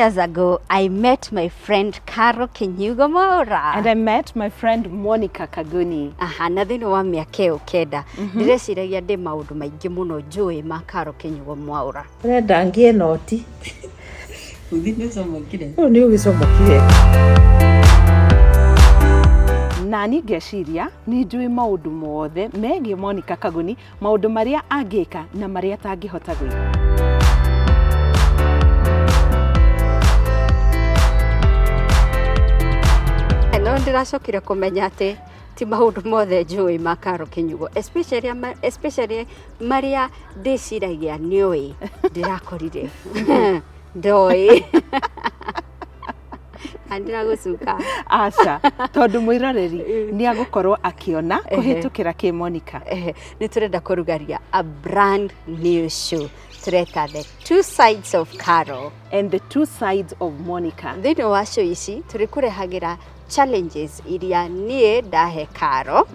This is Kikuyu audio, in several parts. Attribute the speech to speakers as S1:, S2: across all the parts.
S1: years ago, I met my friend Caro Kinyugo Mwaura.
S2: And I met my friend Monica Kagoni.
S1: Aha, na thĩinĩ wa mĩaka ĩyo 9 ndĩreciragia ndĩ maũndũ maingĩ mũno njũĩ ma Caro Kinyugo Mwaura.
S3: Ũrenda ngĩe noti?
S4: Uthi nĩ ũcomokire.
S3: Ũyũ nĩ ũgĩcomokire.
S2: Na niĩ ngeciria nĩ njũĩ maũndũ mothe megiĩ Monica Kagoni, maũndũ marĩa angĩka na marĩa atangĩhota gwĩka.
S1: No ndĩracokire kũmenya atĩ ti maũndũ mothe njũĩ ma Caro Kinyugo, especially marĩa ndĩciragia nĩoĩ, ndĩrakorire ndoĩ. Na ndĩragũcuka.
S2: Aca, tondũ mwĩroreri nĩ agũkorwo akĩona kũhĩtũkĩra kĩ Monica.
S1: Nĩ tũrenda kũrugaria a brand new show tũreta The Two Sides of Caro
S2: and The Two Sides of Monica.
S1: Thĩinĩ wa show ici tũrĩkũrehagĩra challenges iria niĩ ndahe Caro,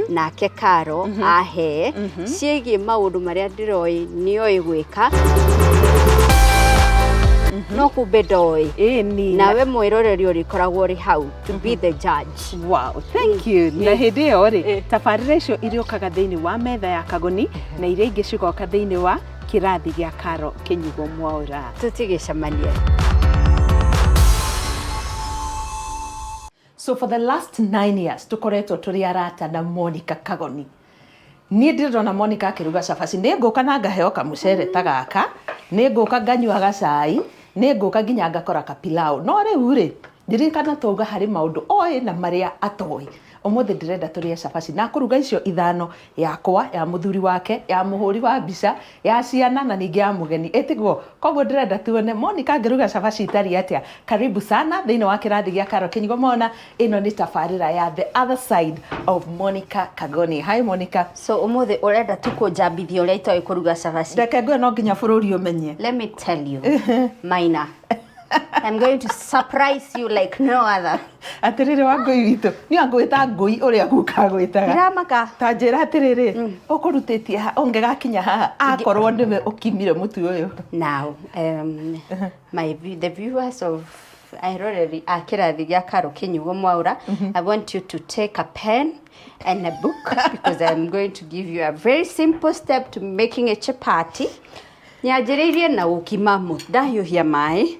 S1: nake Caro ahe, ciĩgiĩ maũndũ marĩa ndĩroĩ nĩoĩ gwĩka, no kumbe ndoĩ.
S2: Ĩni.
S1: Nawe mwĩroreri ũrĩkoragwo ũrĩ hau to be the judge.
S2: Wow, thank you. Na hĩndĩ ĩyo rĩ, tabarĩra icio irĩũkaga thĩinĩ wa metha ya Kagoni na iria ingĩ cigoka thĩinĩ wa kĩrathi gĩa Caro Kinyugo Mwaura.
S1: Tũtigĩcemanie.
S2: So for the last 9 years tũkoretwo tũrĩ arata na Monica Kagoni. Niĩ ndĩrona Monica akĩruga cabaci, nĩ ngũka na ngaheo kamũcere ta gaka, nĩ ngũka nganyua gacai, nĩ ngũka nginya ngakora kapilau. No rĩu rĩ, ndirikana twauga harĩ maũndũ oĩ na marĩa atoĩ. Ũmũthĩ ndĩrenda tũrĩe cabaci na kũruga icio ithano, yakwa, ya mũthuri wake, ya mũhũri wa mbica, ya ciana na ningĩ ya mũgeni. Ĩtiguo? Koguo ndĩrenda tuone Monica angĩruga cabaci itariĩ atĩa. Karibu sana thĩinĩ wa kĩrathi gĩa Caro Kinyugo Mwaura. Ĩno nĩ tabarĩra ya The Other Side of Monica Kagoni. Hi Monica.
S1: So ũmũthĩ ũrenda tu kũnjambithia ũrĩa itoĩ kũruga cabaci.
S2: Reke ngwĩre no nginya bũrũri ũmenye.
S1: Let me tell you, Maina, I'm going to surprise you like no other.
S2: Atĩrĩrĩ wa ngũi witũ, niĩ angwĩta ngũi ũrĩa guka agwĩtaga.
S1: Ndiramaka.
S2: Ta njĩra atĩrĩrĩ, ũkũrutĩtie ha, ũngĩgakinya haha, akorwo nĩwe ũkimire mũtu ũyũ.
S1: Now, the viewers of eroreri a kĩrathi gĩa Caro Kinyugo Mwaura, I want you to take a pen and a book because I'm going to give you a very simple step to making a chapati. Nyanjĩrĩirie na gũkima mũtu, ndahiũhia maĩ,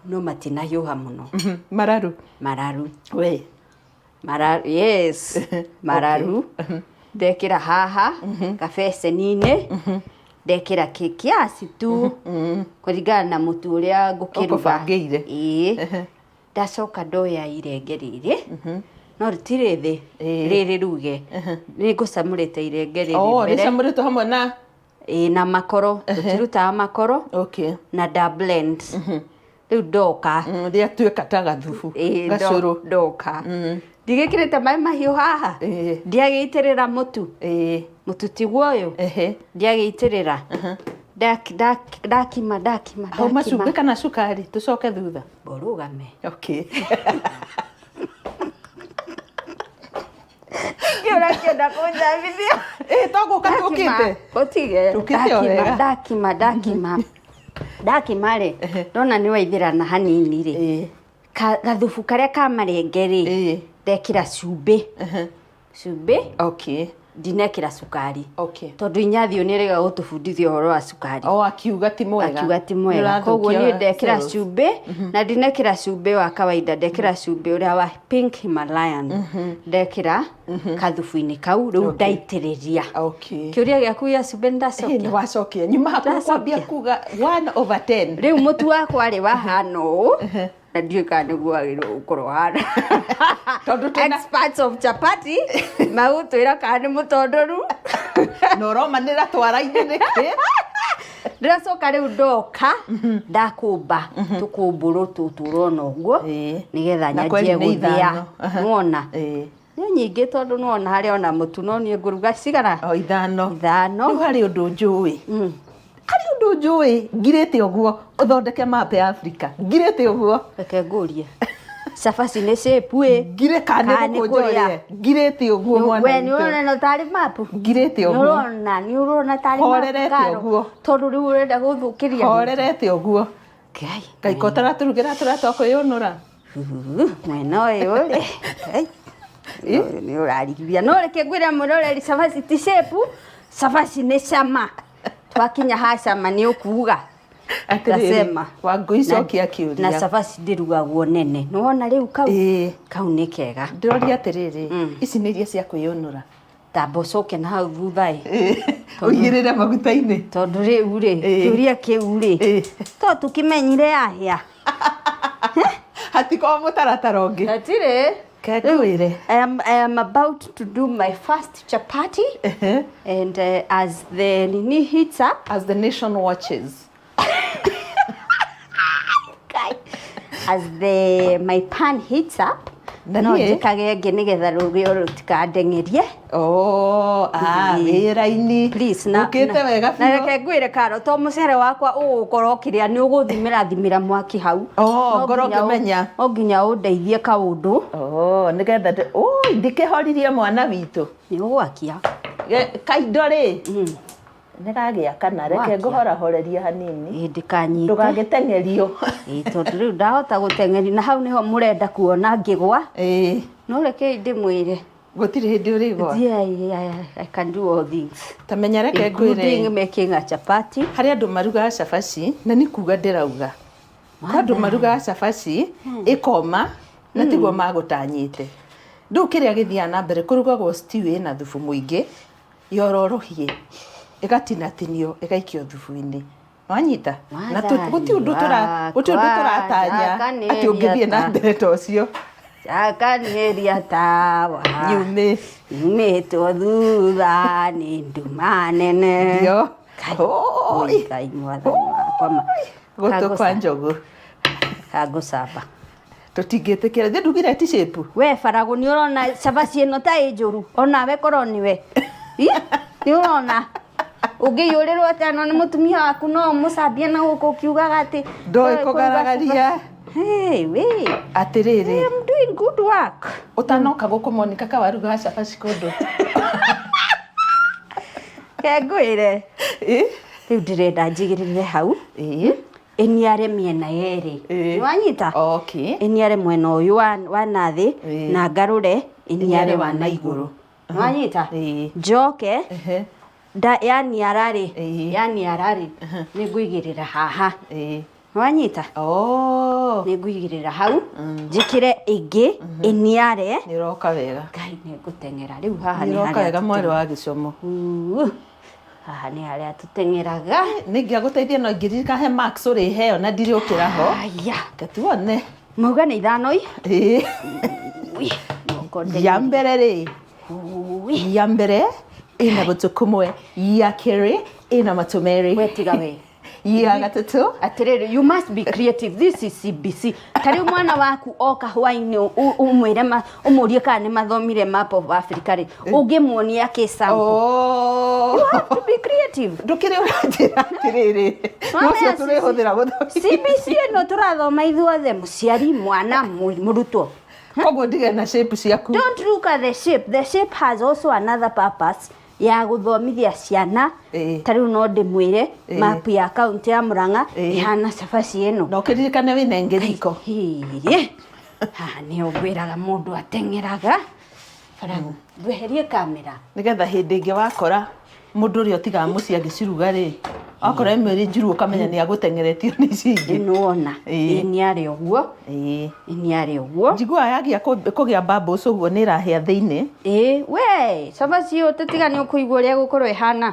S1: no matinahiũha mũno.
S2: Mararu.
S1: Mararu.
S2: We.
S1: Mararu, yes. Mararu. Ndekĩra haha, gabeceni-inĩ, ndekĩra kiasi tu, kũringana na mũtu ũrĩa ngũkĩruga.
S2: Ũkũbangĩire.
S1: Ĩĩ. Ndacoka ndoya irenge rĩrĩ, no rĩtirĩ thĩ, rĩrĩ ruge. Nĩ ngũcamũrĩte irenge rĩrĩ
S2: Oh,
S1: mbere.
S2: rĩcamũrĩtwo hamwe na?
S1: Ĩĩ, na makoro, tũtirutaga makoro. Na nda blend. Rĩu ndoka.
S2: Rĩatuĩka ta gathubu,
S1: Ĩĩ,
S2: gacũrũ.
S1: ndoka. Ndigĩkĩrĩte maĩ mahiũ haha? Ndiagĩitĩrĩra mũtu? Mũtu tiguo ũyũ? Ndiagĩitĩrĩra? Ndakima, ndakima,
S2: Hau
S1: ndakima.
S2: macumbĩ kana cukari, tũcoke thutha.
S1: Ũrũgame. Kĩ ũrakĩenda kũnjambithia?
S2: Ĩ, to gũka
S1: Ndakima.
S2: tũkĩte.
S1: Ũtige.
S2: Tũkĩte o
S1: Ndakima,
S2: wega.
S1: ndakima, ndakima. Ndakima rĩ, ndona nĩ waithĩrana hanini rĩ. Gathubu karĩa ka marenge rĩ, ndekĩra cumbĩ. Cumbĩ. Ndinekĩra cukari. Tondũ Inyathio nĩ erĩga gũtũbundithia ũhoro wa cukari.
S2: O, akiuga ti mwega.
S1: Akiuga ti mwega.
S2: Nĩũrathũkia
S1: Koguo niĩ ndekĩra
S2: cells.
S1: cumbĩ, na ndinekĩra cumbĩ wa kawaida, ndekĩra cumbĩ ũrĩa wa Pink Himalayan. Ndekĩra kathubu-inĩ kau, rĩu ndaitĩrĩria. Kĩũria gĩaku gĩa cumbĩ nĩndacokia?
S2: Ĩĩ, nĩwacokia. Nyuma hakuhĩ
S1: Ndacokia.
S2: kwambia kuga 1 over 10.
S1: Rĩu mũtu wakwa rĩ wahana ũũ, na ndiũĩ kana nĩguo wagĩrĩirwo gũkorwo ũhana.
S2: Tondũ twĩna
S1: Experts of chapati magũtwĩra kana nĩ mũtondoru.
S2: Na ũromanĩra twara-inĩ nĩkĩ?
S1: Ndĩracoka rĩu ndoka, ndakũmba tũkũmbũrũ tũtũ ũrona ũguo, nĩgetha
S2: Na kweri
S1: nyanjie
S2: nĩ
S1: gũthĩa.
S2: ithano.
S1: Nĩwona? Nĩ nyingĩ tondũ nĩwona harĩa ona mũtu, no niĩ ngũruga cigana?
S2: O ithano.
S1: Ithano.
S2: Rĩu harĩ ũndũ njũĩ. Harĩ ũndũ njũĩ, ngirĩte ũguo, ũthondeke map ya Africa. Ngirĩte ũguo.
S1: Reke ngũrie. Cabaci nĩ shape ĩ.
S2: Ngirĩ kana
S1: Kana
S2: nĩ
S1: nĩ
S2: gũkũnja
S1: kũrĩa.
S2: ũrĩe. Ngirĩte ũguo mwana
S1: We nĩ
S2: witũ.
S1: ũrona ĩno tarĩ map?
S2: Ngirĩte
S1: Nĩ
S2: ũguo.
S1: ũrona, nĩ ũrona tarĩ map
S2: Horerete
S1: Karo?
S2: ũguo.
S1: Tondũ rĩu ũrenda gũthũkĩria.
S2: Horerete ũguo.
S1: Ngai.
S2: Ngai ko ũtaratũrugĩra tũrĩa twa kwĩyũnũra.
S1: Mwena ũyũ rĩ, Ngai, ũyũ nĩ ũrarigithia. No reke ngwĩre mwĩroreri, cabaci ti shape, cabaci nĩ cama. Twakinya ha cama nĩ ũkuga.
S2: Atĩrĩrĩ,
S1: Ndasema.
S2: Wangũi cokia
S1: Na
S2: kĩũria.
S1: cabaci ndĩrugagwo nene. Nĩ wona rĩu kau?
S2: Ĩĩ.
S1: Kau nĩ kega.
S2: Ndĩroria atĩrĩrĩ, ici nĩ iria cia kwĩyũnũra.
S1: Tamba ũcoke na hau thutha ĩ.
S2: Ũigĩrĩre maguta-inĩ.
S1: Tondũ rĩu rĩ,
S2: Ĩĩ.
S1: kĩũria kĩu rĩ,
S2: Ĩĩ.
S1: to tũkĩmenyire ahĩa.
S2: Hatikorwo mũtaratara ũngĩ.
S1: Hatirĩ.
S2: Ke ngwĩre.
S1: I am about to do my first chapati and as the nini heats up,
S2: As the nation watches.
S1: as the my pan heats up,
S2: Na
S1: no
S2: niĩ-
S1: njĩkage ĩngĩ nĩgetha rũgĩo rũtikandeng'erie.
S2: Oh, ah,
S1: Ĩĩ.
S2: wĩra-inĩ.
S1: Please, na,
S2: Ũkĩte
S1: na,
S2: wega
S1: na
S2: biũ.
S1: reke ngwĩre Karo, to mũcere wakwa ũgũkorwo ũkĩrĩa nĩ ũgũthimĩra thimĩra mwaki hau.
S2: Oh,
S1: No
S2: ngorwo
S1: nginya
S2: ngĩmenya.
S1: No nginya ũndeithie kaũndũ.
S2: Oh, nĩgetha oi, ndikĩhoririe mwana witũ.
S1: Nĩ ũgwakia.
S2: Kaindo rĩ, nĩ gagĩakana, reke
S1: Wakia.
S2: ngũhorahorerie hanini.
S1: Ĩ, ndĩkanyite.
S2: Ndũgagĩteng'erio.
S1: Ĩ, tondũ rĩu ndahota gũteng'erio na hau nĩho mũrenda kuona ngĩgwa.
S2: Ĩĩ,
S1: No rekei ndĩmwĩre.
S2: gũtirĩ hĩndĩ ũrĩgwa.
S1: Yeah, I can do all things.
S2: Ta menya reke
S1: Including
S2: ngwĩre.
S1: making a chapati.
S2: Harĩ andũ marugaga cabaci, na nĩ kuga ndĩrauga. Kwĩ andũ marugaga cabaci, ĩkoma, na tiguo magũtanyĩte. Rĩu kĩrĩa gĩthiaga na mbere, kũrugagwo stew ĩna thubu mũingĩ, yororohie, ĩgatinatinio, ĩgaikio thubu-inĩ. Wanyita? Na gũtirĩ ũndũ tũratanya atĩ ũngĩthiĩ na mbere ta ũcio.
S1: Cakanĩria tawa.
S2: Nyumĩ.
S1: Nyumĩtwo thutha nĩ nduma nene.
S2: Ndio.
S1: Kai,
S2: Oi.
S1: oi, Ngai mwathani wakwa ma.
S2: Gũtũ kwa njogu.
S1: Kangũcamba.
S2: Tũtingĩtĩkĩra. Thĩ ndugire ti shape.
S1: We Faragũ, nĩ ũrona cabaci ĩno ta ĩ njũru? Onawe korwo nĩwe. Ĩ, nĩ ũrona ũngĩiyũrĩrwo atĩa no nĩ mũtumia waku, no ũmũcambie na gũkũ ũkiugaga atĩ
S2: Ndoĩ
S1: ndoĩ kũruga
S2: kũgaragaria.
S1: cabaci. Hey, we.
S2: Atĩrĩrĩ.
S1: I am doing good work.
S2: Ũtanoka gũkũ Monica kawarugaga cabaci kũndũ.
S1: Ke ngwĩre.
S2: Ĩ?
S1: Rĩu ndĩrenda njigĩrĩre hau.
S2: Ĩ?
S1: Ĩniare mĩena yerĩ.
S2: Ĩ.
S1: Nĩ wanyita?
S2: Okay.
S1: Ĩniare mwena ũyũ wa nathĩ
S2: Ĩ.
S1: na ngarũre ĩniare
S2: Ĩniare
S1: wa
S2: wa
S1: na
S2: na
S1: igũrũ.
S2: igũrũ.
S1: Nĩ wanyita?
S2: Ĩ.
S1: Njoke
S2: Ehe.
S1: yaniara rĩ,
S2: Ĩ.
S1: yaniara rĩ, nĩ ngũigĩrĩra haha.
S2: Ĩ.
S1: Nĩ wanyita?
S2: Oh.
S1: Nĩ ngũigĩrĩra hau, njĩkĩre ĩngĩ ĩniare.
S2: Nĩ ũroka wega.
S1: Ngai, nĩ ngũteng'era rĩu haha.
S2: Nĩ
S1: Nĩ
S2: ũroka
S1: harĩa
S2: wega mwarĩ wa gĩcomo.
S1: Uu, haha nĩ harĩa tũteng'eraga.
S2: Nĩ ingĩagũteithia no ingĩririkana he marks ũrĩheo na ndirĩ ũkĩra ho.
S1: Aya.
S2: Reke tuone.
S1: Mauga nĩ ithano i.
S2: Ĩ.
S1: Ui, moko
S2: Ya mbere rĩ.
S1: Ui.
S2: Ya mbere ĩna gũtũ kũmwe, ya kerĩ ĩna matũ merĩ.
S1: We tiga we.
S2: Ya gatatũ.
S1: Atĩrĩrĩ, you must be creative. This is CBC. Ta rĩu mwana waku oka hwainĩ, ũmwĩre ũmũrie kana nĩ mathomire map of Africa rĩ, ũngĩmuonia kĩ sample?
S2: Oh.
S1: You have to be creative.
S2: Ndũkĩrĩ ũranjĩra atĩrĩrĩ, nocio tũrĩhũthĩra gũthomithia.
S1: CBC ĩno tũrathoma ithuothe, mũciari, mwana, mũrutwo.
S2: Koguo ndige na shape ciaku.
S1: Don't look at the shape. The shape has also another purpose ya gũthomithia ciana.
S2: Ĩĩ.
S1: Ta rĩu no ndĩmwĩre
S2: Ĩĩ.
S1: map ya kaunti ya Murang'a
S2: Ĩĩ.
S1: ĩhana cabaci ĩno.
S2: Na ũkĩririkane wĩna ĩngĩ riko.
S1: Hĩĩ, haha nĩho ngwĩraga mũndũ ateng'eraga. Baragu, ndweherie kamera.
S2: Nĩgetha hĩndĩ ĩngĩ wakora mũndũ ũrĩa ũtigaga mũciĩ agĩciruga rĩ, wakora ĩmwe ĩrĩ njuru ũkamenya nĩ agũteng'eretio nĩ ici ingĩ.
S1: Nĩwona?
S2: Ĩĩ.
S1: Ĩ, nĩarĩ ũguo.
S2: Ĩĩ.
S1: Ĩ, nĩarĩ ũguo.
S2: Njiguaga yagia kũgĩa bubbles ũguo nĩ ĩrahĩa thĩinĩ.
S1: Ĩĩ, we cabaci ĩyo tũtiga nĩ ũkũigua ũrĩa ĩgũkorwo ĩhana.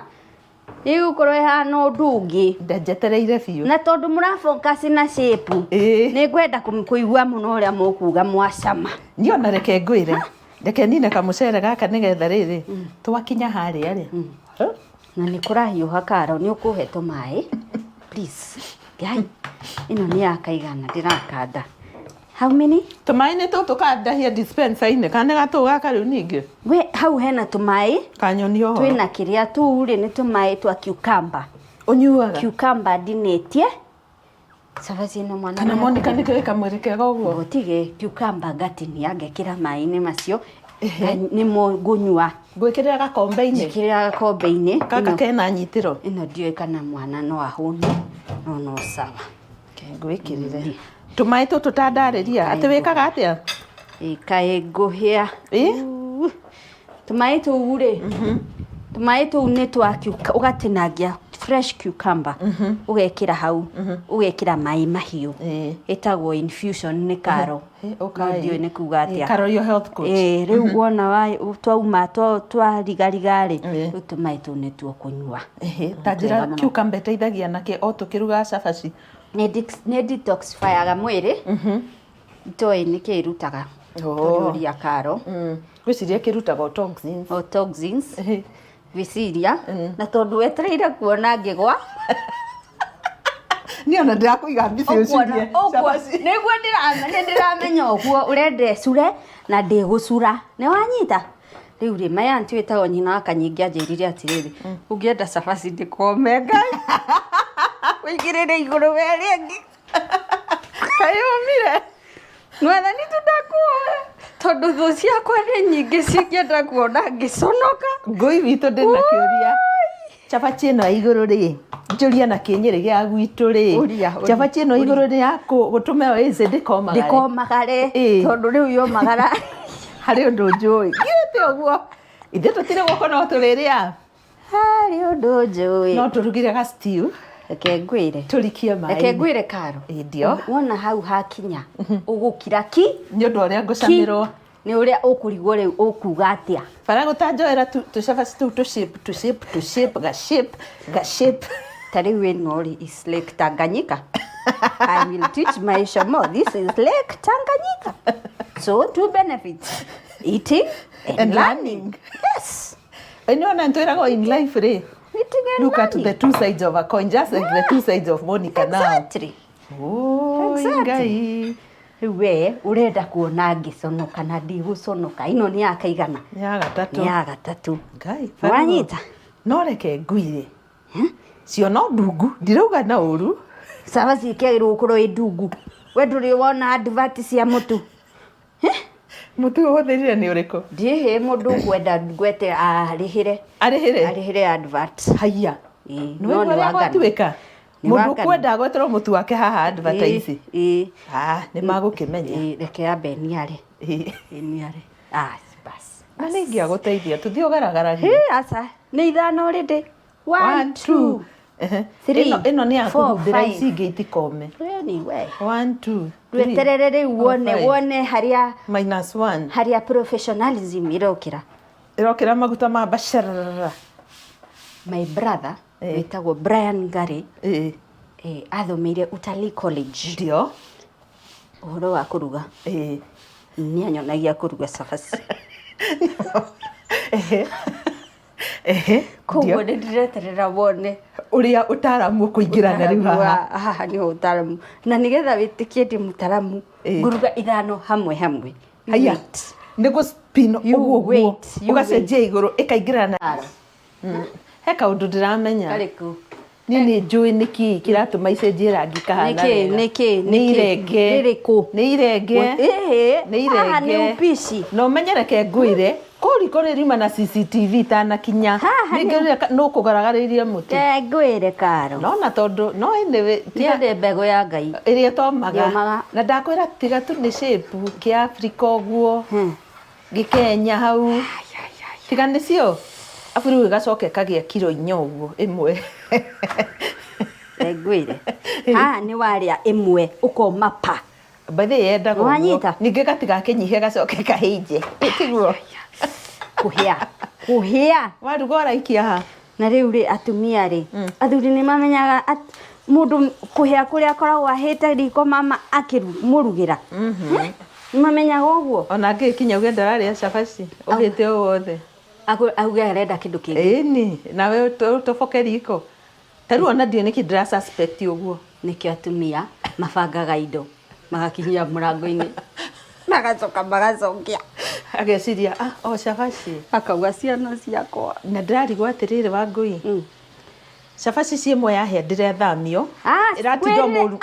S1: Ĩgũkorwo ĩhana ũndũ ũngĩ.
S2: Ndenjetereire biũ.
S1: Na tondũ mũra focus na shape,
S2: Ĩĩ.
S1: nĩ ngwenda kũigua mũno ũrĩa mũkuga mwacama.
S2: Niĩ ona reke ngwĩre, reke nine kamũcere gaka nĩgetha rĩrĩ twakinya harĩa rĩ.
S1: Na nĩ kũrahiũha. Karo, nĩ ũkũhe tũmaĩ, please? Ngai, ĩno nĩ yakaigana ndĩrakanda? How many?
S2: Tũmaĩ nĩ tũtũ kandahia dispenser-inĩ kana nĩ gatũ gaka rĩu ningĩ?
S1: We hau hena tũmaĩ.
S2: Kanyonia ũhoro.
S1: Twĩna kĩrĩa tũu rĩ, nĩ tũmaĩ twa cucumber.
S2: Ũnyuaga?
S1: Cucumber ndinĩtie cabaci ĩno mwana.
S2: Kana Monica nĩ kĩrĩ kamwĩrĩ kega ũguo?
S1: Gũtige cucumber ngatinia ngekĩra maĩ-inĩ macio. Nĩmo ngũnyua.
S2: Ngwĩkĩrĩra gakombe-inĩ?
S1: Njĩkĩrĩra gakombe-inĩ.
S2: Gaka kena nyitĩro.
S1: Ĩno ndiũĩ kana mwana no ahũne, no no sawa.
S2: Ngwĩkĩrĩre tũmaĩ tũtũ tandarĩria atĩ wĩkaga atĩa?
S1: Ĩ, kaĩ ngũhĩa.
S2: Ĩ?
S1: Uu. Tũmaĩ tũu rĩ, tũmaĩ tũu nĩ twa ũgatinangia fresh cucumber, ũgekĩra hau, ũgekĩra maĩ mahiũ. Ĩtagwo infusion nĩ karo.
S2: Ĩ,
S1: No
S2: ũkai.
S1: ndiũĩ nĩ kuga
S2: Ĩ,
S1: atĩa.
S2: Carol, your health coach.
S1: Ĩ, rĩu wona twauma twarigariga rĩ,
S2: Ĩ.
S1: rĩu tũmaĩ tũu nĩtuo kũnyua.
S2: Ĩhĩ, ta njĩra
S1: Twega mũno.
S2: cucumber ĩteithagia nakĩ o tũkĩrugaga cabaci?
S1: Nĩ detoxifyaga mwĩrĩ. Itoĩ nĩkĩ ĩrutaga.
S2: Oh.
S1: Tũrĩũria karo.
S2: Ngwĩciria kĩrutaga o toxins.
S1: O toxins.
S2: Ĩhĩ.
S1: Gwĩciria na tondũ wetereire kuona ngĩgwa.
S2: Niĩ ona ndĩrakũiga mbica
S1: Ũkuona-
S2: ũcurie
S1: ũkuo-
S2: cabaci.
S1: nĩguo nĩ ndĩramenya ũguo ũrenda ĩcure na ndĩgũcura nĩ wanyita. Rĩu rĩ, maya aunty wĩtagwo nyina wa Kanyingi anjĩrire atĩrĩrĩ, ũngĩenda cabaci ndĩkome Ngai, ũigĩrĩre igũrũ we rĩngĩ.
S2: Kaĩ ũmire?
S1: Mwathani tu ndakuoya tondũ thũ ciakwa nĩ nyingĩ cingĩenda kuona ngĩconoka.
S2: Ngũi witũ ndĩna kĩũria. Cabaci ĩno ya igũrũ rĩ, njũrie na kĩnyĩrĩ gĩa gwitũ rĩ,
S1: Ũria, ũria,
S2: cabaci ĩno igũrũ nĩ ya gũtũma ĩyo ĩcĩ ndĩkomagare?
S1: Ndĩkomagare
S2: Ĩ.
S1: tondũ rĩu yomagara.
S2: Harĩ ũndũ njũĩ ngirĩte ũguo ithuĩ tũtirĩ gũkũ no tũrĩrĩa.
S1: Harĩ ũndũ njũĩ.
S2: No tũrugire ga stew.
S1: Reke ngwĩre.
S2: Tũrikie maĩ.
S1: Reke ngwĩre Karo.
S2: Ĩ, ndio.
S1: Wona hau hakinya ũgũkira ki.
S2: Nĩ ũndũ ũrĩa ngũcamĩrwo.
S1: Nĩ ũrĩa ũkũrigwo rĩu ũkuga atĩa.
S2: Bara gũtanjoera tũcabaci tũu tũ shape, tũ shape, tũ shape, ga shape, ga shape.
S1: Ta rĩu ĩno rĩ is Lake Tanganyika. I will teach my shamo this is Lake Tanganyika. So two benefits. Eating and,
S2: And
S1: learning.
S2: learning.
S1: Yes.
S2: Ĩno ona nĩtwĩragwo in life rĩ.
S1: Eating and
S2: Look at
S1: learning.
S2: the two sides of a coin, just like the two sides of Monica now.
S1: Exactly.
S2: Oi,
S1: Exactly.
S2: Ngai.
S1: Rĩu we ũrenda kuona ngĩconoka na ndigũconoka. Ĩno nĩ ya kaigana?
S2: Nĩ ya gatatũ.
S1: Nĩ ya gatatũ.
S2: Ngai.
S1: Wanyita?
S2: No reke ngwire. Cio no ndungu, ndirauga na ũru.
S1: Cabaci ĩkĩagĩrĩirwo gũkorwo ĩ ndungu. We ndũrĩ wona advert cia mũtu?
S2: Mũtu ũhũthĩrire nĩ ũrĩkũ?
S1: Ndiĩhĩ mũndũ ũkwenda ngwete arĩhĩre.
S2: Arĩhĩre?
S1: Arĩhĩre advert.
S2: Haiya.
S1: Ĩ,
S2: Nĩ
S1: no
S2: waigua
S1: nĩ
S2: ũrĩa
S1: wa ngano.
S2: gwatuĩka?
S1: Nĩ
S2: Mũndũ
S1: wa ngano.
S2: ũkwenda agweterwo mũtu wake haha advertise.
S1: Ĩ, ĩ.
S2: Ah, nĩ magũkĩmenya.
S1: Ĩ, reke ambe niare.
S2: Ĩ.
S1: Ĩ, niare. Ah, bas.
S2: Na nĩ ingĩagũteithia tũthiĩ ũgaragaragie.
S1: Hĩ, aca. Nĩ ithano already. 1,
S2: One, two.
S1: 2,
S2: Ehe.
S1: 3,
S2: Ĩno nĩ ya
S1: 4,
S2: kũhumbĩra
S1: 5.
S2: ici ingĩ itikome.
S1: Anyway.
S2: 1, 2, 3,
S1: Rweterere rĩu
S2: four,
S1: wone
S2: five.
S1: wone harĩa
S2: Minus 1.
S1: harĩa professionalism ĩrokĩra.
S2: Ĩrokĩra maguta ma bacharara.
S1: My brother
S2: Eh.
S1: wĩtagwo Brian Ngari,
S2: Ĩ.
S1: athomeire Utalii College.
S2: Ndio.
S1: Ũhoro wa kũruga.
S2: Ĩ.
S1: Nĩ anyonagia kũruga cabaci.
S2: Ehe. Ehe.
S1: Koguo
S2: Ndio.
S1: nĩ ndĩreterera wone
S2: Ũrĩa ũtaramu ũkũingĩra na rĩu
S1: Ũtaramu
S2: haha.
S1: haha nĩho ũtaramu. Na nĩgetha wĩtĩkie ndĩ mũtaramu,
S2: Ĩ.
S1: ngũruga ithano hamwe hamwe. You
S2: Haiya.
S1: wait.
S2: Nĩ gũ spin
S1: You
S2: ũguo ũguo.
S1: wait, you
S2: Ũgacenjia igũrũ ĩkaingĩrana. He kaũndũ ndĩramenya.
S1: Karĩkũ?
S2: Niĩ nĩ njũĩ nĩkĩ kĩratũma icenjie rangi kahana
S1: Nĩkĩ,
S2: wega.
S1: nĩkĩ,
S2: Nĩ
S1: nĩkĩ?
S2: irenge.
S1: Rĩrĩkũ?
S2: Nĩ irenge.
S1: Ĩhĩ,
S2: Nĩ
S1: haha nĩ
S2: irenge.
S1: upishi.
S2: Na ũmenye reke ngwĩre, kũu riko rĩriuma na CCTV itanakinya.
S1: Haha nĩ-
S2: Ningĩ nũ kũgaragarĩirie mũtĩ.
S1: Reke ngwĩre Karo.
S2: No na tondũ no anyway, tiga
S1: Niĩ ndĩ mbegũ ya Ngai.
S2: ĩrĩa ĩtomaga.
S1: Ndĩomaga.
S2: Na ndakwĩra tiga tu nĩ shape kĩa Afrika ũguo. Gĩkenya hau. Tiga nĩcio. Abu rĩu ĩgacoka ĩkagĩa kiro inya ũguo ĩmwe.
S1: Reke ngwĩre. Haha nĩ warĩa ĩmwe ũkoma pa.
S2: By the way yendaga ũguo.
S1: Nĩwanyita?
S2: Ningĩ gatigakĩnyihe gacoke kahĩnje. Tiguo?
S1: Kũhĩa. Kũhĩa.
S2: Waruga ũraikia ha?
S1: Na rĩu rĩ atumia rĩ, athuri nĩ mamenyaga mũndũ kũhĩa kũrĩa akoragwo ahĩte riko mama akĩmũrugĩra. Nĩ mamenyaga ũguo?
S2: Ona angĩkinya uge ndararĩa cabaci, ũhĩte o wothe.
S1: Auge arenda kĩndũ kĩngĩ.
S2: Ĩni, nawe ũtoboke riko. Ta rĩu ona ndiũĩ nĩkĩ ndĩra suspect ũguo.
S1: Nĩkĩo atumia mabangaga indo magakinyia mũrango-inĩ magacoka magacokia.
S2: Ageciria, ah, o cabaci.
S1: Akauga ciana ciakwa.
S2: Na ndĩrarigwo atĩrĩrĩ Wangũi. Cabaci ci ĩmwe yahĩa ndĩrethamio. Ĩratinda mũru.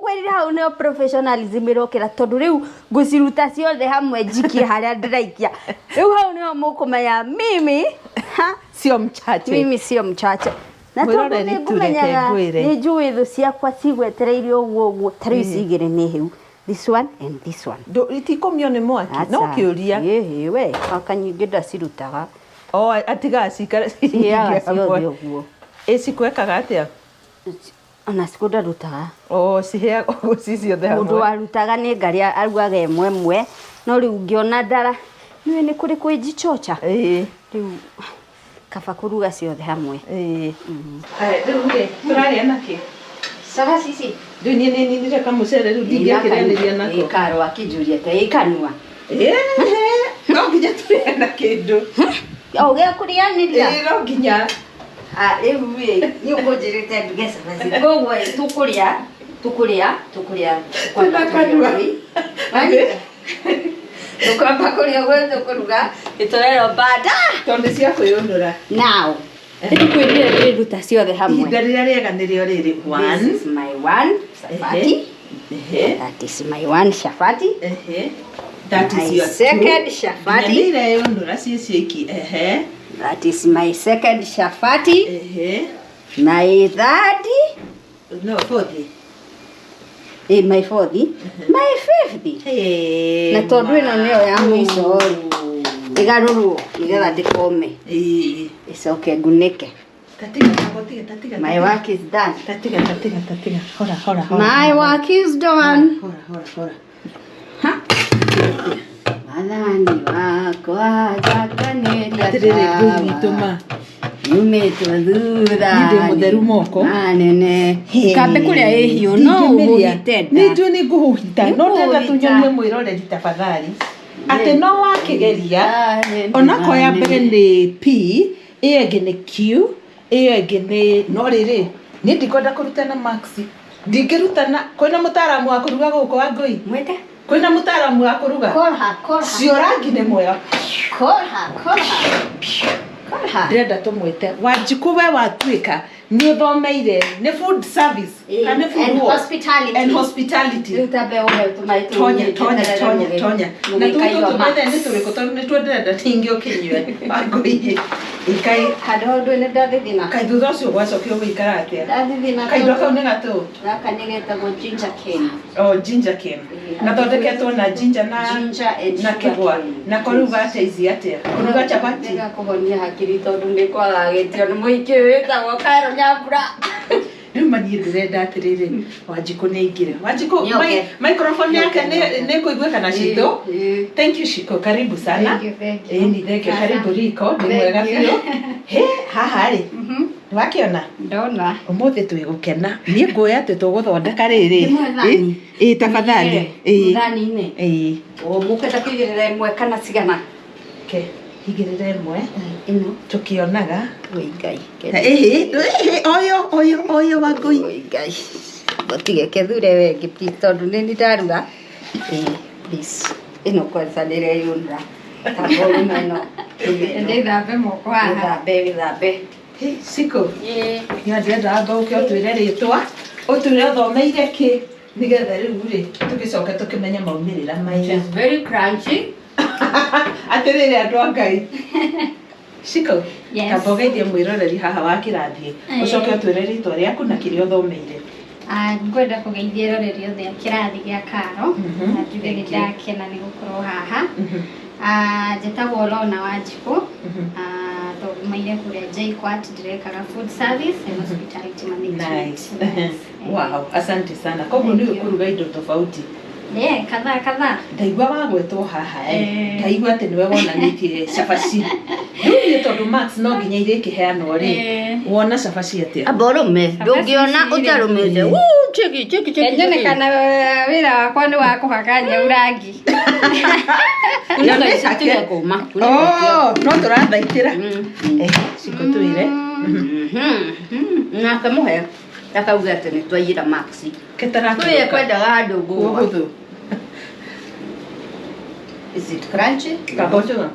S1: Ngwĩrire hau nĩyo professionalism ĩrokĩra tondũ rĩu ngũciruta ciothe hamwe njikie harĩa ndĩraikia. Rĩu hau nĩho mũkũmenya mimi, ha?
S2: Sio mchache.
S1: Mimi sio mchache. Na tondũ
S2: Mwĩroreri
S1: nĩ
S2: tu reke
S1: ngũmenyaga
S2: ngwĩre.
S1: nĩ njũĩ thũ ciakwa cigwetereire ũguo ũguo, ta rĩu ici igĩrĩ nĩ hĩu, this one and this one.
S2: Itikumio nĩ mwaki no
S1: Aca.
S2: kĩũria.
S1: Ĩhĩ, we aka nyingĩ ndacirutaga.
S2: O atigaga cikare
S1: Ciheaga ciothe ũguo.
S2: Ĩ cikwekaga atĩa?
S1: Ona cikũ ndarutaga.
S2: O ciheaga ũguo ci ciothe
S1: Mũndũ
S2: hamwe.
S1: warutaga nĩ ngarĩa arugaga ĩmwe ĩmwe, no rĩu ngĩona ndara nĩũĩ nĩ kũrĩ kwĩnjichocha. Rĩu kaba kũruga ciothe hamwe.
S2: Ĩĩ. Haya, rĩu rĩ tũrarĩa nakĩ?
S1: Cabaci ici.
S2: Rĩu niĩ nĩ ninire kamũcere, rĩu ndingĩakĩrĩanĩria nako.
S1: Karo akĩnjũria ta ĩkanua.
S2: Ĩĩ, no nginya tũrĩe na kĩndũ.
S1: O gĩa kũrĩanĩria.
S2: Ĩĩ, no nginya.
S1: Ah, rĩu ĩ nĩ ũkũnjĩrĩte nduge cabaci, koguo ĩ, tũkũrĩa tũkũrĩa tũkũrĩa
S2: Twĩna kanua.
S1: Tũkwamba kũrĩa ũguo tũkũruga ĩtũrerwo bada.
S2: Tondũ nĩ cia kwĩyũnũra.
S1: Now nĩkwĩrire ndĩruta ciothe hamwe.
S2: Ihinda rĩrĩa rĩega nĩrĩo rĩrĩ.
S1: This
S2: One.
S1: is my one chapati.
S2: Ehe.
S1: That is my one chapati.
S2: Ehe. That is
S1: My
S2: your
S1: second
S2: two.
S1: chapati.
S2: Nginya nĩ ireyũnũra ciĩ ciiki. Ehe.
S1: That is my second chapati.
S2: Ehe.
S1: My third.
S2: No, fourth.
S1: My fourth. My fifth.
S2: Hey,
S1: Na tondũ ĩno nĩyo ya mũico rĩ, ĩgarũrwo nĩgetha ndĩkome.
S2: Ĩĩ.
S1: Ĩcoke ngunĩke.
S2: Tatiga, tatiga, tatiga.
S1: My work is done.
S2: Tatiga, tatiga, tatiga. Hora, hora, hora.
S1: My work is done.
S2: Hora, hora, hora.
S1: Ha. Mwathani wakwa njakanĩria.
S2: Atĩrĩrĩ, ngũi witũ ma.
S1: Yumĩtwo thutha.
S2: Niĩ ndĩ mũtheru moko.
S1: Manene. Kambe kũrĩa ĩhiũ no ũhũhite nda.
S2: Nĩ njũĩ nĩ ngũhũhita, no ndĩrenda
S1: Nĩ
S2: tũnyonie mwĩroreri tafadhali atĩ no wakĩgeria onakorwo ya mbere nĩ P, ĩyo ĩngĩ nĩ Q, ĩyo ĩngĩ nĩ no rĩrĩ niĩ ndikwenda kũrutana max, ndingĩrutana. Kwĩna mũtaaramu wa kũruga gũkũ wa ngũi?
S1: Mwĩte.
S2: Kwĩna mũtaaramu wa kũruga?
S1: Call her, call her.
S2: Cio rangi nĩ mwega.
S1: Call her, call her. Call her.
S2: Ndĩrenda tũmwĩte Wanjikũ, we watuĩka nĩ ũthomeire nĩ food service kana nĩ food
S1: And
S2: what?
S1: hospitality.
S2: And hospitality.
S1: Rĩu tambe ũhe tũmaĩ
S2: Tonya, tonya, tonya, tonya na tũtũ tũmethe nĩ tũrĩkũ, tondũ nĩ twendenda tingĩ ũkĩnyue Wangũi ikai.
S1: Handũ hau ndũĩ nĩ ndathithina.
S2: Kaĩ thutha ũcio gwacokio gũikara atĩa?
S1: Ndathithina.
S2: Kaindo kau nĩ gatũ?
S1: Gaka nĩ getagwo ginger cane.
S2: O ginger cane gathondeketwo na ginger na
S1: Ginger and
S2: na
S1: sugar
S2: kĩgwa.
S1: cane.
S2: Nako rĩu gateithia atĩa kũruga chapati?
S1: Nĩgakũhonia hakiri tondũ nĩ kwagagĩtio nĩ mũingĩ wĩtagwo Karo Nyambura.
S2: Rĩu maniĩ ndĩrenda atĩrĩrĩ, Wanjikũ nĩ aingĩre. Wanjikũ,
S1: Nĩoke.
S2: Microphone yake
S1: Nĩoke.
S2: nĩ kũiguĩka na citũ.
S1: Ĩĩ.
S2: Thank you, Shiko, karibu sana.
S5: Thank you, thank you.
S2: Ĩni, thank you. Karibu riko, nĩ mwega
S5: Thank you.
S2: biũ. He, haha rĩ nĩwakĩona?
S5: Ndona.
S2: Ũmũthĩ twĩ gũkena, niĩ nguoya atĩ tũgũthondeka rĩrĩ.
S1: Ndĩmũhe thani?
S2: Ĩ, tafadhali. Ĩ.
S1: Thani-inĩ.
S2: Ĩ.
S1: O mũkwenda kũigĩrĩra ĩmwe kana cigana?
S2: Ke igĩrĩra ĩmwe.
S1: Ĩno.
S2: Tũkĩonaga.
S1: Oi Ngai.
S2: Ĩhĩ, ĩhĩ, oyo oyo oyo Wangũi.
S1: Oi Ngai. Gũtige kethure wengĩ please, tondũ nĩ niĩ ndaruga. Ĩ, please. Ĩno kwanza nĩreyũnũra. Tamba ũrume ĩno. Ũrume ĩno.
S5: Ndĩthambe moko haha.
S1: Wĩthambe, wĩthambe.
S2: Hĩ, Shiko. Niĩ ndĩrenda amba ũke ũtwĩre rĩtwa, ũtwĩre ũthomeire kĩ, nĩgetha rĩu rĩ tũgĩcoke tũkĩmenye maumĩrĩra maya.
S1: It's very crunchy.
S2: Atĩrĩrĩ andũ a Ngai, Shiko,
S5: Yes.
S2: kamba ũgeithie mwĩroreri haha wa kĩrathiĩ, ũcoke ũtwĩre rĩtwa rĩaku na kĩrĩa ũthomeire.
S5: Ah, ngwenda kũgeithia eroreri othe a kĩrathi gĩa Karo na njuge nĩ
S2: Thank you.
S5: ndakena nĩ gũkorwo haha. Ah, njĩtagwo Lorna Wanjikũ. Ah, thomeire kũrĩa JKUAT, ndĩrekaga food service and hospitality management.
S2: Nice.
S5: Yes.
S2: Wow, asante sana. Koguo
S5: Thank
S2: nĩ
S5: you.
S2: ũkũruga indo tofauti.
S5: Yeah, kadhaa kadhaa.
S2: Ndaigua wagwetwo haha ĩ,
S5: Eh.
S2: ndaigua atĩ nĩwe wonanĩtie cabaci. Rĩu niĩ tondũ Max no nginya irĩkĩheanwo rĩ,
S5: Eh.
S2: wona cabaci atĩa?
S1: Amba ũrũme. Ndũngĩona ũtarũmĩte. Wuu, cheki, cheki, cheki.
S5: Nyone kana wĩra wakwa nĩ wa kũhaka nyau rangi.
S1: Kunĩka ici itige kũma.
S2: Oh, no tũrathaitĩra. Eh, Shiko twĩre.
S1: Nake mũhe akauga atĩ nĩ twaiyĩra Max.
S2: Kĩtara.
S1: Tũrĩa kwendaga handũ ngũa.
S2: Ũhũthũ.
S1: Is it crunchy?
S2: Kamba ũcũga.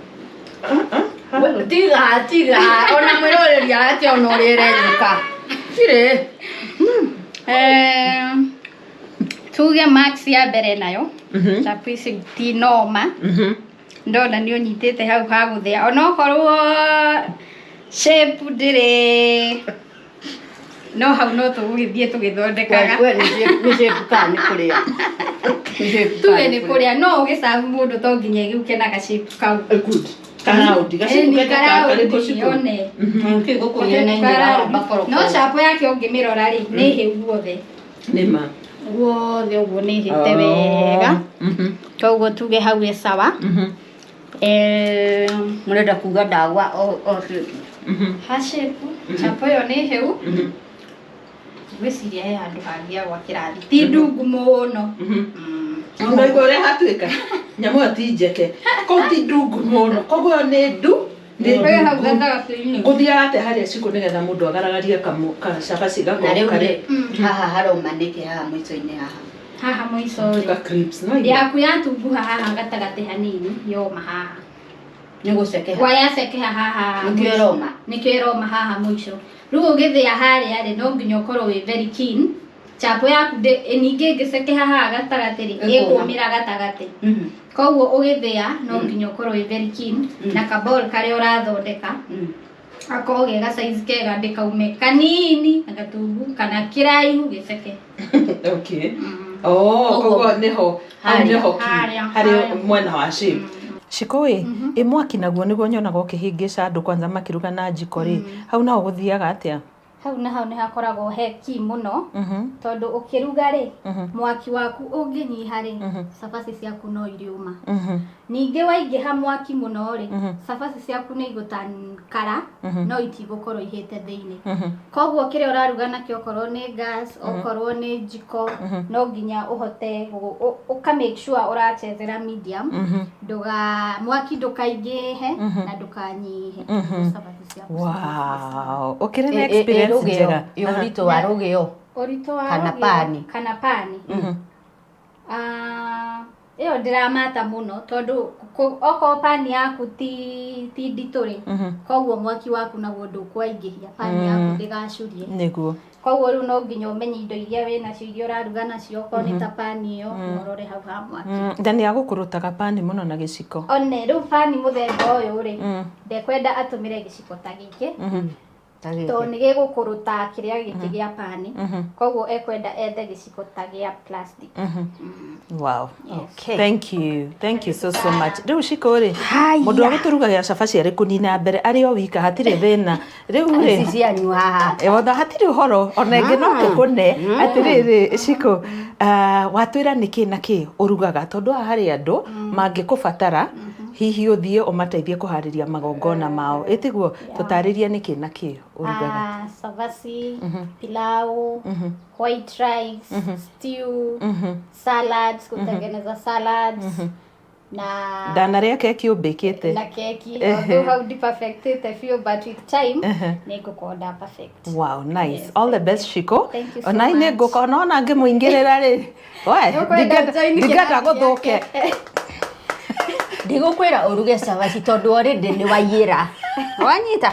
S1: Tiga, tiga. Ona mwĩroreri arakĩona ũrĩa ĩrenyũka. Tirĩ.
S5: Eh, tuge max ya mbere nayo chapu ici ti noma. Ndona nĩ ũnyitĩte hau ha gũthĩa onokorwo shape ndĩrĩ No hau no tũgũgĩthiĩ tũgĩthondekaga.
S1: We nĩ shape kana nĩ kũrĩa? Nĩ shape
S5: Tuge
S1: kana
S5: nĩ kũrĩa, no ũgĩcabu mũndũ to nginya ĩgĩũke na gashape kau.
S2: Good. Karaundi. Gaciku
S5: Ĩni,
S2: kete
S5: karaundi,
S2: karĩkũ ciku?
S5: one.
S4: Nĩkĩ gũkũgĩa na inyira wamba korokoro?
S5: No chapo yake ũngĩmĩrora rĩ, nĩ hĩu guothe.
S2: Nĩ ma.
S5: Guothe ũguo nĩ ĩhĩte wega. Koguo tuge hau ĩ sawa.
S1: Mũrenda kuga ndagwa o
S5: Ha shape, chapo ĩyo nĩ hĩu. Ngwĩciria he handũ hangĩagwa kĩrathi. Ti ndungu mũno.
S2: Ũraigua ũrĩa hatuĩka? Nyamũ ĩyo ti njeke. Kũu ti ndungu mũno. Koguo ĩyo nĩ ndu. Nĩ
S5: Wĩ hau
S2: ndungu.
S5: gatagatĩ-inĩ.
S2: Gũthiaga atĩa harĩa ciku nĩgetha mũndũ agaragarie kacabaci
S1: Na
S2: gakorwo
S1: rĩu
S2: karĩ
S1: rĩ, haha haroma nĩkĩ haha mũico-inĩ haha?
S5: Haha mũico rĩ.
S2: ka crisps no iria?
S5: Yaku yatunguha haha gatagatĩ hanini yoma haha.
S1: Nĩ gũcekeha.
S5: Wayacekeha haha.
S1: Nĩkĩo ĩroma.
S5: Nĩkĩo ĩroma haha mũico. Rĩu ũgĩthĩa harĩa rĩ, no nginya ũkorwo wĩ very keen. Chapo yaku ningĩ ĩngĩcekeha haha gatagatĩ rĩ,
S1: Ĩkũma.
S5: ĩkũmĩra gatagatĩ. Koguo ũgĩthĩa no nginya ũkorwo wĩ very keen na kabol karĩa ũrathondeka gakorwo ge ga size kega ndĩkaume kanini na gatungu kana kĩraihu gĩceke.
S2: Okay. Oh, koguo nĩho hau
S1: Harĩa.
S2: nĩho ki
S5: Harĩa,
S2: harĩ
S5: harĩa.
S2: mwena wa shape. Shiko ĩ, ĩ mwaki naguo nĩguo nyonaga ũkĩhĩngĩca andũ kwanza makĩruga na njiko rĩ, hau naho gũthiaga atĩa?
S5: Hau na hau nĩ hakoragwo he key mũno tondũ ũkĩruga rĩ, mwaki waku ũngĩnyiha rĩ, cabaci ciaku no iriũma. Ningĩ waingĩha mwaki mũno rĩ, cabaci ciaku nĩ igũtankara no itigũkorwo ihĩte thĩinĩ. Koguo kĩrĩa ũraruga nakĩo okorwo nĩ gas, okorwo nĩ njiko, no nginya ũhote ũka make sure ũrachezera medium, ndũga mwaki ndũkaingĩhe na ndũkanyihe. Cabaci ciaku
S2: Wow, ũkĩrĩ na experience njega.
S1: Ĩ ũritũ wa rũgĩo.
S5: Ũritũ wa
S1: Kana
S5: rũgĩo,
S1: pani.
S5: Kana pani. Ĩyo ndĩramata mũno tondũ okorwo pani yaku ti nditũ rĩ, koguo mwaki waku naguo ndũkwaingĩhia, pani yaku ndĩgacurie.
S2: Nĩguo.
S5: Koguo rĩu no nginya ũmenye indo iria wĩnacio, iria ũraruga nacio, okorwo nĩ ta pani ĩyo, ũrore hau ha mwaki.
S2: Na nĩ agũkũrũtaga pani mũno na gĩciko.
S5: One rĩu pani mũthemba ũyũ rĩ, ndekwenda atũmĩre gĩciko ta gĩkĩ, tondũ nĩ gĩgũkũrũta kĩrĩa gĩkĩ gĩa pani, koguo ekwenda ethe gĩciko ta gĩa plastic.
S2: Wow.
S1: Okay.
S2: Thank you. Thank you so so much. Rĩu Shiko rĩ,
S1: Haya.
S2: mũndũ wa gũtũrugagĩra cabaci arĩ kũnina mbere arĩ o wika hatirĩ thĩna. Rĩu rĩ,
S1: Ici cianyu haha.
S2: Otha hatirĩ ũhoro ona ĩngĩ no tũkũne atĩrĩrĩ Shiko, watwĩra nĩkĩ na kĩ ũrugaga tondũ haha harĩ andũ mangĩkũbatara hihi ũthiĩ ũmateithie kũharĩria magongona mao, ĩtiguo? Tũtarĩrie nĩkĩ na kĩ ũrugaga.
S5: Cabaci, pilau, white rice, stew, salads, kutengeneza salads na
S2: Ndanarĩa keki ũmbĩkĩte.
S5: Na keki, although hau ndi perfectĩte biũ, but with time nĩ ngũkorwo nda perfect.
S2: Wow, nice.
S5: Yes,
S2: All the best, Shiko.
S5: Thank you so
S2: Ona nĩ
S5: much.
S2: ngũka ona ona ngĩmũingĩrĩra rĩ. We,
S5: Nĩũkwenda join
S2: ndingĩenda
S5: kĩrathi
S2: gũthũke.
S5: gĩake.
S1: Ndigũkwĩra ũruge cabaci tondũ already nĩ waiyĩra. Wanyita?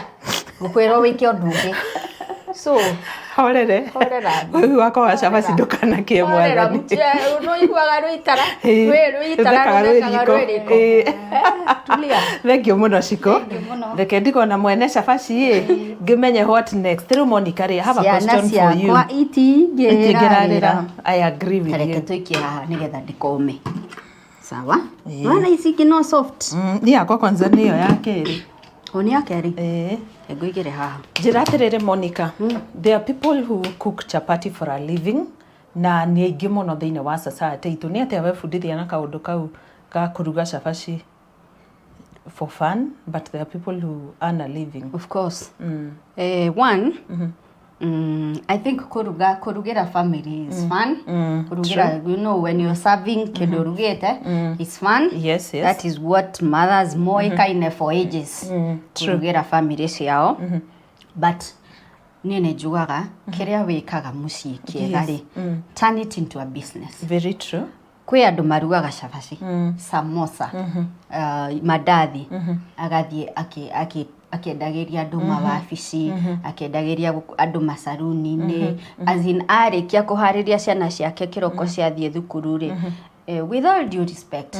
S1: Ngũkwĩra wĩke ũndũ ũngĩ. So,
S2: Horere.
S1: Horera.
S2: Ũyũ wakwa wa cabaci ndũkanakie
S1: horera
S2: mwathani.
S1: nũiguaga rũitara.
S2: Ĩĩ,
S1: Rũitara
S2: rũthekaga rwĩ
S1: rũthekaga
S2: riko.
S1: rwĩ riko.
S2: Ĩĩ.
S1: Tulia.
S2: Thank you mũno Shiko.
S5: Thank you mũno.
S2: Reke ndigona mwene cabaci ĩ ngĩmenye what next. Rĩu Monica rĩ, I have a
S1: Ciana
S2: question for you.
S1: ciakwa itingĩrarĩra.
S2: Itingĩrarĩra. I agree with
S1: Reke
S2: you.
S1: tũikie haha nĩgetha ndĩkome. Sawa? Wana ici ingĩ no soft.
S2: Niĩ yakwa kwanza nĩyo ya kerĩ.
S1: O nĩ ya kerĩ.
S2: Ĩĩ.
S1: Ngũigĩre haha.
S2: Njĩra atĩrĩrĩ Monica, there are people who cook chapati for a living na nĩ aingĩ mũno thĩinĩ wa society itũ. Nĩ atĩa webundithia na kaũndũ kau ga kũruga cabaci for fun, but there are people who earn a living?
S1: Of course. One, I think kũruga kũrugĩra family is fun. Kũrugĩra, you know, when you're serving kĩndũ ũrugĩte, it's fun.
S2: Yes.
S1: That is what mothers moĩkaine for ages. Kũrugĩra family ciao. But niĩ nĩ njugaga kĩrĩa wĩkaga mũciĩ kĩega rĩ, turn it into a business.
S2: Very true.
S1: Kwĩ andũ marugaga cabaci, samosa, mandathi, agathiĩ akĩendagĩria andũ mawabici, akĩendagĩria andũ macaruni-inĩ, as in arĩkia kũharĩria ciana ciake kĩroko ciathiĩ thukuru rĩ, With all due respect,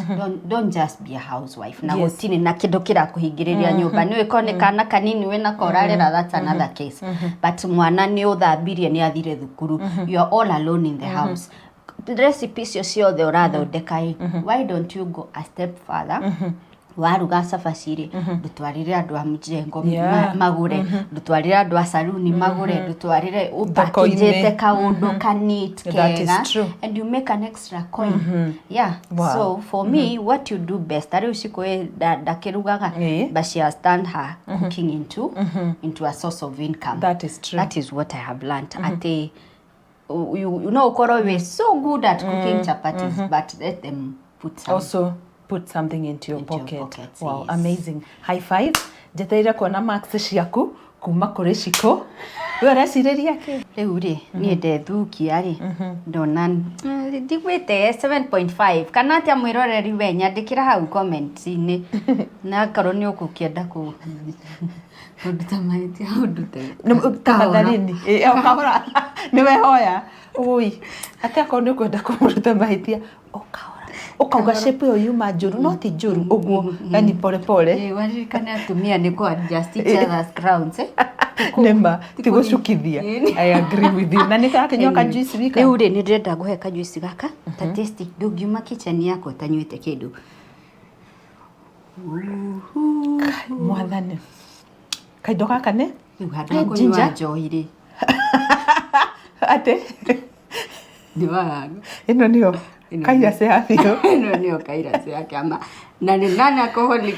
S1: don't just be a housewife na
S2: Yes.
S1: gũtirĩ na kĩndũ kĩrakũhingĩrĩria nyũmba. Nĩ ũkorwo nĩ kana kanini wĩnako ũrarera, that's another case, but mwana nĩ ũthambirie, nĩ athire thukuru, you are all alone in the house, recipe icio ciothe ũrathondeka ĩ, why don't you go a step further? Waruga cabaci rĩ, ndũtwarĩre andũ a mjengo magũre, ndũtwarĩre andũ a saruni magũre, ndũtwarĩre ũpakĩnjĩte
S2: Thoko-inĩ.
S1: kaũndũ ka neat
S2: That is
S1: kega
S2: true.
S1: and you make an extra coin. Yeah. So for me, what you do best, tarĩu Cikũ ndakĩrugaga, but she has turned her cooking into a source of income.
S2: That is true.
S1: That is what I have learned, atĩ you no ũkorwo wĩ so good at cooking chapatis, but let them put some
S2: Also put something into your
S1: Into your
S2: pocket.
S1: pockets,
S2: Wow,
S1: yes.
S2: amazing. High five. Njetereire kuona marks ciaku kuma kũrĩ Cikũ. We ũrecirĩria kĩ?
S1: Rĩu rĩ, niĩ ndethukia rĩ, ndona ndigwĩte 7.5 kana atĩa. Mwĩroreri, we nyandĩkĩra hau comment-inĩ, na akorwo nĩ ũgũkĩenda kũnduta mahĩtia, ũndute.
S2: Tafadhalini. O kahora. Nĩ wehoya. Ui. Atĩ akorwo nĩ ũkwenda kũmũruta mahĩtia, o kahora. Ũkauga shape ĩyo yuma njũru, no ti njũru ũguo, yani pole pole.
S1: Waririkane atumia nĩ kũ adjust each other's crowns, eh?
S2: Nĩma, ti gũcukithia. I agree with you. Na nĩ karakĩnyua ka juice wika?
S1: Rĩu rĩ, nĩ ndĩrenda ngũhe kajuici gaka ta tasty. Ndũngiuma kitchen yakwa ũtanyuĩte kĩndũ.
S2: Mwathani. Kaindo gaka nĩ?
S1: Rĩu handũ ha
S2: Eh,
S1: kũnyua
S2: ginger.
S1: njohi rĩ,
S2: Atĩ?
S1: Nĩ wagaga.
S2: Ĩno nĩyo
S1: Ĩno
S2: kairacĩ ya biũ.
S1: Ĩno nĩyo kairacĩ ya kĩama na nĩ non alcoholic,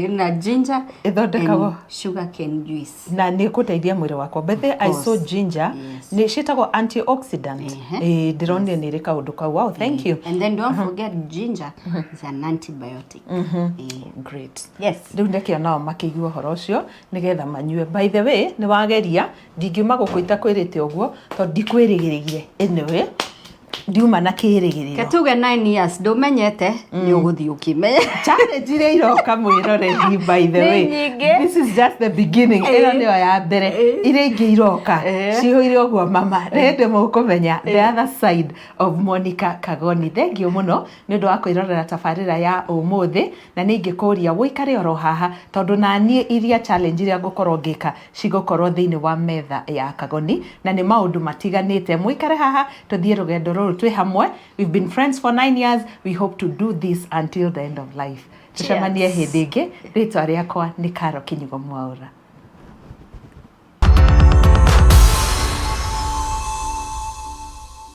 S1: na ginger
S2: Ĩthondekagwo?
S1: And sugar cane juice.
S2: Na nä kå teithia mwä rä wakwa bethe. I saw
S1: Course.
S2: ginger nä ciätagwo antioxidant. Ndĩronire nä ĩrĩ kaũndũ kau. Wow, thank you.
S1: And then don't forget, ginger is an antibiotic.
S2: Great.
S1: Yes.
S2: Rĩu ndekĩo nao makĩigua ũhoro ũcio nĩgetha manyue. By the way, nĩ wageria, ndingiuma gũkũ itakwĩrĩte ũguo tondũ ndikwĩrĩgĩrĩire. Anyway, ndiuma na kĩrĩgĩrĩro.
S1: Ketuge 9 years ndũmenyete, nĩ ũgũthiĩ ũkĩmenya.
S2: Challenge iria iroka, mwĩroreri, by the
S1: Nĩ
S2: way,
S1: nyingĩ.
S2: this is just the beginning. Ĩno nĩyo ya mbere, iria ingĩ iroka cihũire ũguo mama. Nĩ hĩndĩ mũkũmenya the other side of Monica Kagoni. Thank you mũno nĩ ũndũ wa kwĩrorera tabarĩra ya ũmũthĩ, na nĩ ingĩkũria wũikare oro haha tondũ na niĩ iria challenge iria ngũkorwo ngĩka cigũkorwo thĩinĩ wa metha ya Kagoni, na nĩ maũndũ matiganĩte. Mũikare haha tũthiĩ rũgendo rũrũ twĩ hamwe. We've been friends for 9 years. We hope to do this until the end of life. Tũcemanie hĩndĩ ĩngĩ. Rĩtwa rĩakwa nĩ Karo Kinyugo Mwaũra.